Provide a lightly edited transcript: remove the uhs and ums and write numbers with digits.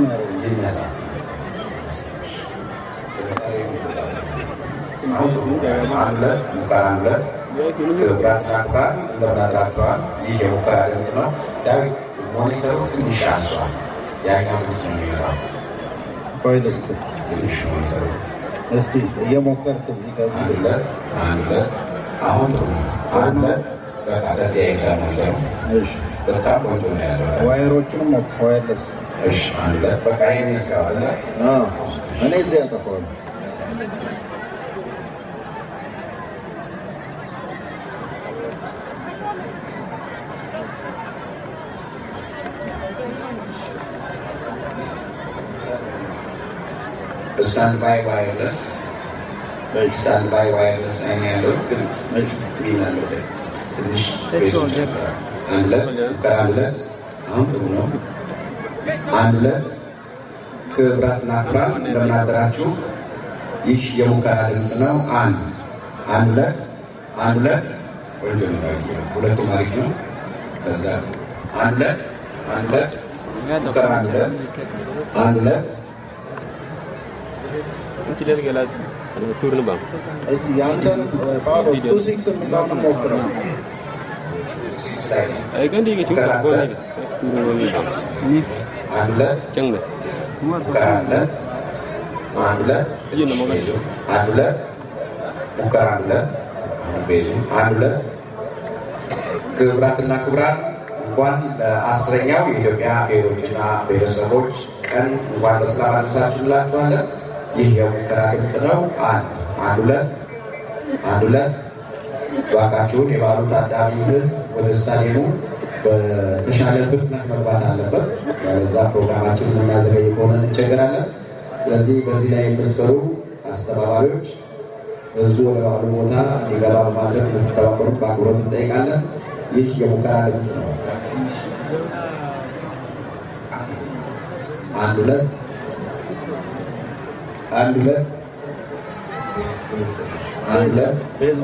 ነው ያደረገው። ይነሳ። አንድ ሁለት ሙከራ፣ አንድ ሁለት። ክቡራትና ክቡራን እንደምን አድራችኋል? ይህ የሙከራ ድምፅ ነው። ዳዊት፣ monitor ኡ ትንሽ አንሷል። ያኛው ድምፅ ነው የሚመጣው። ቆይ ልስጥ። ትንሽ monitor ኡ እስቲ እየሞከርክ እዚህ ከዚህ አንድ ሁለት፣ አንድ ሁለት። አሁን ጥሩ ነው። አንድ ሁለት፣ በቃ ከዚህ አይቻል monitor ኡ። እሺ። በጣም ቆንጆ ነው ያለው። Wire ኦቹንም ሞክር፣ wireless። እሺ፣ አንድ ሁለት፣ በቃ ይሄን ይዝጋው አይደለ? አዎ፣ እኔ እዚህ ያጠፋዋለሁ። Stand by wireless፣ stand by wireless ላይ ነው ያለሁት፣ ግን ሚል አለው ትንሽ bass ኡ ጨምራል። አንድ ሁለት ሙከራ፣ አንድ ሁለት። አሁን ጥሩ ነው። አንድ ሁለት። ክቡራትና ክቡራን እንደምን አደራችሁ? ይህ የሙከራ ድምፅ ነው። አንድ፣ አንድ ሁለት፣ አንድ ሁለት። ቆንጆ ነው ዳዊት፣ ሁለቱም አሪፍ ነው። ከዛ አንድ ሁለት፣ አንድ ሁለት ሙከራ፣ አንድ ሁለት፣ አንድ ሁለት። እስቲ ያንተን ጳውሎስ 26 የሚለውን ሞክረው። ሲስ ላይ ነው። አንድ ሁለት ሙከራ፣ አንድ ሁለት፣ አንድ ሁለት፣ አንድ ሁለት ሙከራ፣ አንድ ሁለት። አሁን bass ኡ፣ አንድ ሁለት። ክቡራትና ክቡራን፣ እንኳን ለ10ኛው የኢትዮጵያ ብሔሮችና ብሔረሰቦች ቀን እንኳን በሰላም አደረሳችሁ እንላችኋለን። ይህ የሙከራ ድምፅ ነው። አንድ፣ አንድ ሁለት፣ አንድ ሁለት። እባካችሁን የበዓሉ ታዳሚ ሕዝብ ወደ ስታዲየሙ በተሻለ ፍጥነት መግባት አለበት። ያለዛ ፕሮግራማችንን የምናዘገይ ከሆነ እንቸገራለን። ስለዚህ በዚህ ላይ የምትሰሩ አስተባባሪዎች ህዝቡ ወደ በዓሉ ቦታ እንዲገባ በማድረግ እንድትተባበሩ በአክብሮት እንጠይቃለን። ይህ የሙከራ ድምፅ ነው። አንድ ሁለት፣ አንድ ሁለት፣ አንድ ሁለት። Bass.